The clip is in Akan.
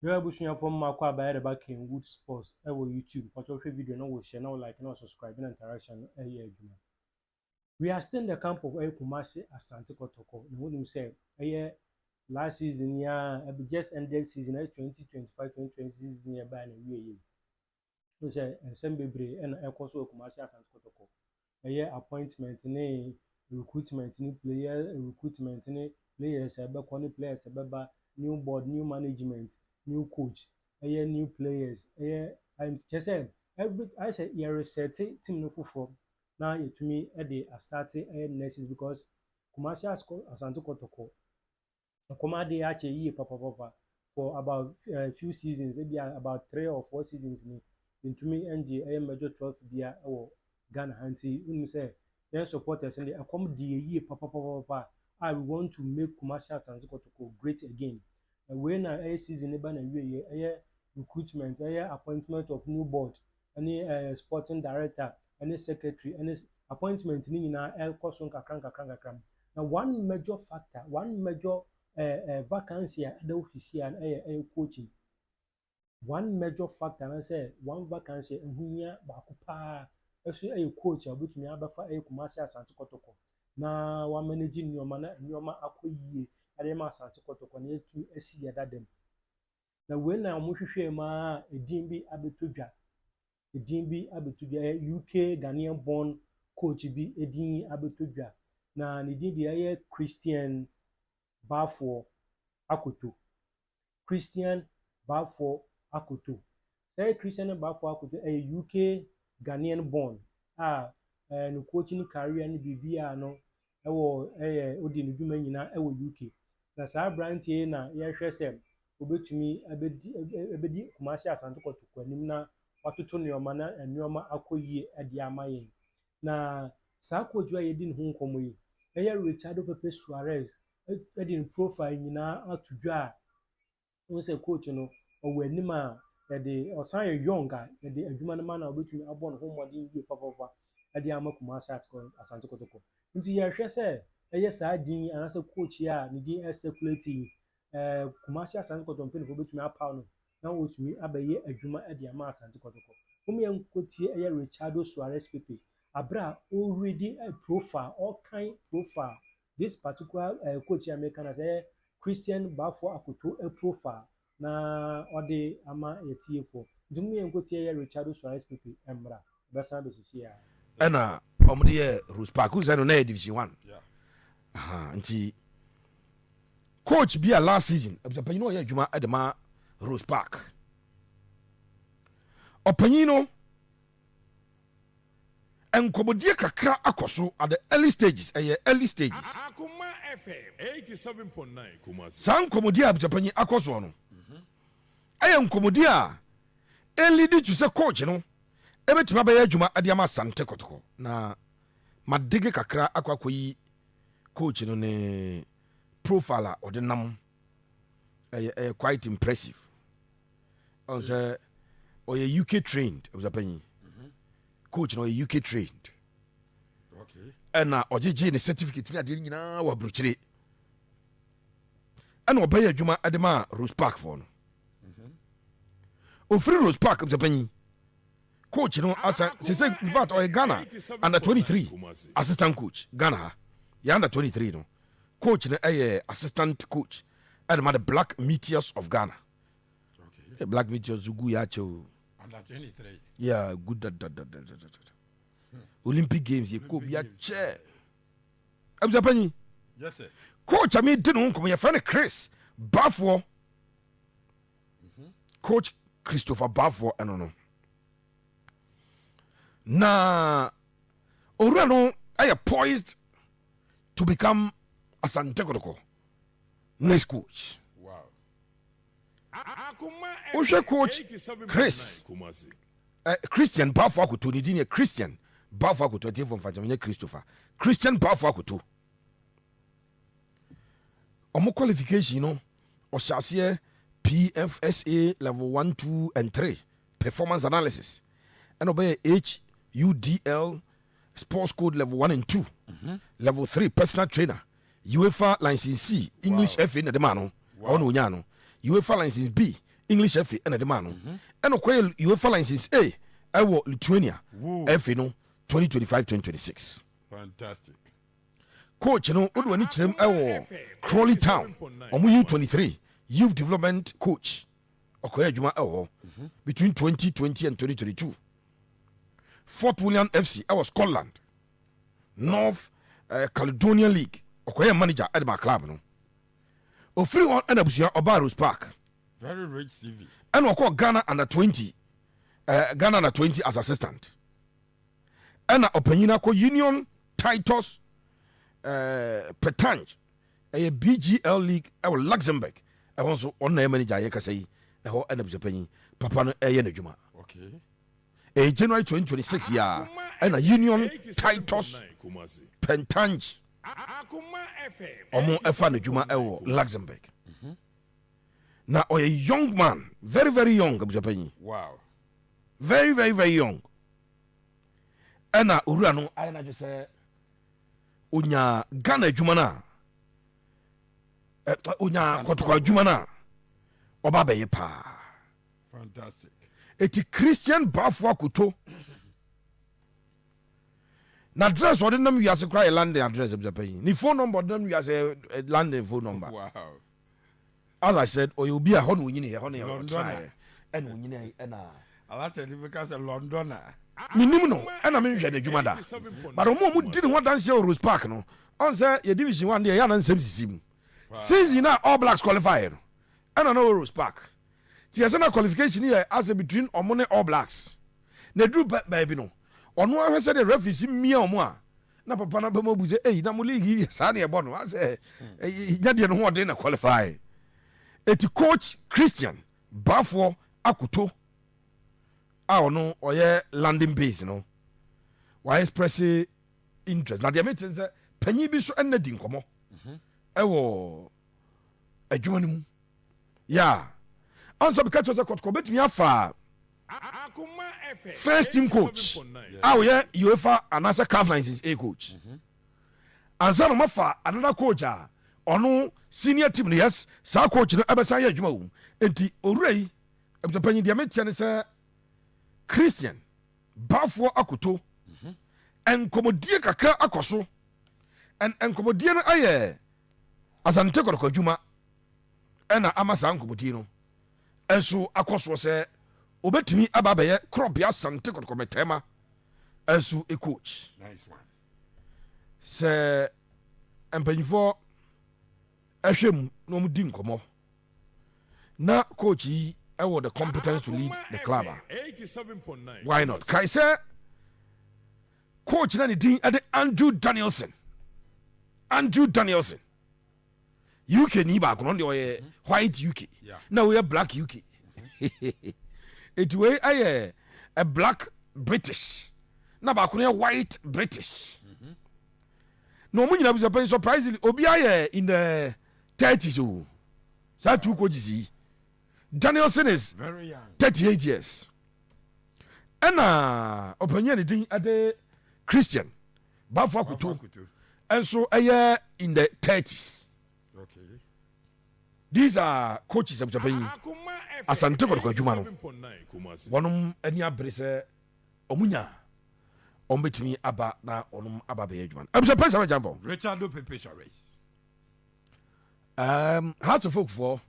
Yɛn abusuafoɔ mmaako a bayɛ deba Kenwood Sports wɔ YouTube. Mpatwa wohwɛ video na wo share na wo like na wo subscribe na interaction no ɛyɛ adwuma. We are still in the camp of ɛyɛ Kumasi Asante Kɔtɔkɔ, na wonim sɛ ɛyɛ last season yi a ɛbi just ended season, ɛyɛ 2025-2026 season yɛ baa na wie yie. Wohu sɛ nsɛm bebree ɛna ɛkɔ so wɔ Kumasi Asante Kɔtɔkɔ. Ɛyɛ appointment ne recruitment ne player recruitment ne players a ɛbɛkɔ ne players a ɛbɛba, new board, new management, new coach, ɛyɛ new players, ɛyɛ kyerɛ sɛ every ayɛ sɛ yɛresɛte team no foforɔ na yɛtumi de astart ɛyɛ next season, because Kumasi Asante Kɔtɔkɔ nkɔmɔ adeɛ akyɛ yie papapapa for about few seasons, ebi about three or four seasons ni ntumi ngye ɛyɛ major trophy bia ɛwɔ Ghana ha. Nti wonim sɛ yɛn supporters no deɛ, ɛkɔm di yɛ yie papapapa a we want to make Kumasi Asante Kɔtɔkɔ great again. Wei na ɛyɛ season ne ba na wie yɛ ɛyɛ recruitment, ɛyɛ appointment of new board ɛne sporting director ɛne secretary ɛne appointment ne nyinaa ɛkɔ so nkakra nkakra nkakra. Na one major factor, one major vacancy a ɛda ofisi a ɛyɛ coaching. One major factor na sɛ one vacancy a ɛho hia baako paa ɛso ɛyɛ coach a obetumi abɛfa ɛyɛ Kumasi Asante Kɔtɔkɔ na wamanage nneɛma na nneɛma akɔ yie ɛde ma Asante Kɔtɔkɔ na yɛtumi asi yɛ dada mu. Na wei na wɔhwehwɛ mu a edin bi abɛtɔ dwa, edin bi abɛtɔ dwa, ɛyɛ UK Ghanaian born coach bi edin abɛtɔ dwa, na ne din deɛ ɛyɛ Christian Baffour Akoto. Christian Baffour Akoto. Sɛ Christian Baffour Akoto ɛyɛ UK Ghanaian born a ne coaching career ne biribiara no ɛwɔ ɛyɛ odi ne dwuma nyinaa ɛwɔ UK. Na saa aberanteɛ yi na yɛrehwɛ sɛ obetumi abɛdi Kumasi Asante Kɔtɔkɔ anim na watoto nneɛma na nneɛma akɔ yie de ama yɛn. Na saa coach yi a yɛdi ne ho nkɔmmɔ yi, ɛyɛ Richardo Pepe Suarez de ne profile nyinaa ato dwa a wohu sɛ coach no ɔwɔ anim a yɛde ɔsan yɛ young a yɛde adwuma no ma no a obetumi abɔ ne ho mmɔden yie papaapa de ama Kumasi Asante Kɔtɔkɔ. Nti yɛhwɛ sɛ ɛyɛ saa din anaasɛ coach yi a ne din ɛcirculate yi, Kumasi Asante Kɔtɔkɔ mpanimfoɔ betumi apaw no na wɔtumi abɛyɛ adwuma de ama Asante Kɔtɔkɔ. Wɔn yɛn nkotie ɛyɛ Richardo Suarez Pepe abere a ɔredi profile, ɔkan profile this particular coach yi a meka na sɛ ɛyɛ Christian Baffour Akoto profile na ɔde ama yɛtiefoɔ. Nti mo yɛn nkotie ɛyɛ Richardo Suarez Pepe mmra bɛsan bɛsisi a. Ɛna ɔmode yɛ Rose Park sɛ no na yɛ Division One. Aha, nti coach bi a last season abusuapanyin no ɔyɛ adwuma de ma Rose Park, ɔpanyin no nkɔmmɔdie kakra akɔ so at the early stages, ɛyɛ early stages. Akuma FM 87.9 Kumasi. Saa nkɔmmɔdie a abusuapanyin akɔ soɔ no ɛyɛ nkɔmmɔdie a ɛlead to sɛ coach no ɛbɛtumi abɛyɛ adwuma de ama Asante Kɔtɔkɔ. Na madege kakra akɔ akɔyi coach no ne profile a ɔde nam, ɛyɛ quite impressive. Ɔn sɛ ɔyɛ UK trained. Abusuapanyin, coach no ɔyɛ UK trained ɛna ɔgyegye ne certificate ne adeɛ nyinaa wɔ aburokyire, ɛna ɔbɛyɛ adwuma de ma Rose Park foɔ no. Ofiri Rose Park, abusuapanyin, coach no asa sese. In fact, ɔyɛ Ghana under 23 Kumasi. assistant coach. Ghana ha yɛ under 23 no, coach no ɛyɛ assistant coach ɛde ma the Black Meteors of Ghana. Black Meteors gu yɛ akyɛ o. Under 23. Yeah, good da da da da da da. Olympic Games yɛ kɔ bi akyɛ, abusuapanyin. Yes, sir. Coach a mi di ne ho nkɔmɔ, yɛfrɛ no Chris Bafoɔ, Coach Christopher Bafoɔ. Ɛno no na owura no ɛyɛ poised to become Asante Kotoko next coach. Akuma Wohwɛ FM coach 87.9 Chris. Kumasi. Christian Bafo Akoto, ne din yɛ Christian Bafo Akoto. Atiefo, mfakyɛm, nyɛ Christopher, Christian Bafo Akoto. Ɔmo qualification no, ɔhyɛ aseɛ PFSA level 1, 2 and 3 performance analysis, ɛna ɔbɛyɛ HUDL sports code level 1 and 2, level 3 personal trainer, UEFA license C, English FA na de ma no. Ɔno na onya no UEFA license B. English FA ɛna de maa no. Ɛna ɔkɔyɛ UEFA License A ɛwɔ Lithuania FA no 2025-2026. Fantastic. Coach no, wode w'ani kyerɛm ɛwɔ Crawley Town, ɔmo U23 youth development coach. Ɔkɔyɛ adwuma ɛwɔ hɔ between 2020 and 2022. Fort William FC ɛwɔ Scotland, North Caledonian League, ɔkɔyɛ manager ɛde ma club no. Ofiri hɔ ɛna abusua ɔbaa Rose Park. Very rich CV. Ɛna ɔkɔɔ Ghana under 20, Ghana under 20 as assistant. Ɛna ɔpanyin akɔ Union Titus Petange, ɛyɛ BGL League ɛwɔ Luxembourg. Ɛhɔ nso ɔno na ɛyɛ manager a yɛkasa yi. Ɛhɔ ɛna abusua panyin papa no ɛyɛ n'adwuma. Ɛyɛ January 2026 yi a ɛna Union Titus Pentange ɔmo ɛfa n'adwuma ɛwɔ Luxembourg. Na ɔyɛ young man, very very young, abusua panyin. Very very very young. Ɛna owura no ayɛ n'adwe sɛ onya Ghana adwuma no a, onya Kɔtɔkɔ adwuma no a, ɔba bɛyɛ paa. Fantastic. Eti Christian Baafo Akoto na address ɔde nam wiase koraa yɛ London address. Abusua panyin, ne phone number ɔde nam wiase yɛ London phone number. As I said, ɔyɛ obi a hɔ na onyini yɛ, hɔ na yɛ Londoner. ɔtenaeɛ ɛna onyini ɛna Alata ni bɛka sɛ Londoner. Menim no ɛna menhwɛ n'adwuma da, but ɔmo a ɔmo di ne ho adanseɛ wɔ Rose Park no, ɔn sɛ yɛ Division One deɛ, yɛ ana nsɛm sisi mu. Season a All Blacks qualify no, ɛna na wɔ Rose Park ti yɛ sɛ na qualification yɛ asɛ between ɔmo ne All Blacks. Na eduru baabi no, ɔno ahwɛ sɛ deɛ referee si mia ɔmo a, na papa no bɛma bu sɛ eyi na mo league yi saa ne ɛbɔ no asɛ ɛyi nya deɛ no ho ɔden na qualify. Eti Coach Christian Bafoɔ Akoto a ɔno ɔyɛ London base no, wayɛ express interest. Na deɛ mete sɛ panyin bi so ɛnna di nkɔmɔ ɛwɔ adwuma no mu yɛ a, ɔnso bɛka kyerɛ sɛ Kɔtɔkɔ bɛtumi afa first team coach a ɔyɛ UEFA anaasɛ CAF License A coach ansa na ɔmafa another coach a ɔno senior team no. Yes, saa coach no ɛbɛsan yɛ adwuma wɔ mu. Enti owura yi, abusuapanyin, deɛ meteɛ ne sɛ Christian Bafoɔ Akoto, nkɔmmɔdie kakra akɔ so. Nkɔmmɔdie no ayɛ Asante Kɔtɔkɔ adwuma ɛna ama saa nkɔmmɔdie no ɛnso akɔ soɔ sɛ obɛtumi aba abɛyɛ Korɔbea Asante Kɔtɔkɔ mɛtɛma ɛnso e coach. Nice one. Sɛ mpanyinfoɔ ɛhwɛ mu na wɔn di nkɔmmɔ na coach yi ɛwɔ the competence to lead the club a, why not? Kae sɛ coach na ne din ɛde Andrew Danielson. Andrew Danielson, UK ni baako no, ɔno deɛ ɔyɛ white UK na wɔyɛ black UK. Eti wei ɛyɛ a black British na baako no yɛ white British. Na wɔn nyinaa bisa pɛn, surprisingly, obi ayɛ in the 30s o. Saa two coaches yi, Danielson is Very young. 38 years, ɛna ɔpanyin a ne din ɛde Christian Bafo Akoto Akoto. ɛnso ɛyɛ in the 30s. These are coaches, abusuapanyin, Asante Kɔtɔkɔ adwuma no, wɔnom ani abere sɛ ɔmo nya ɔmo bɛtumi aba na ɔnom aba bɛyɛ adwuma no. Abusuapanyin, sɛ bɛgya Richardo Pepe Suarez. Hearts of Oak foɔ.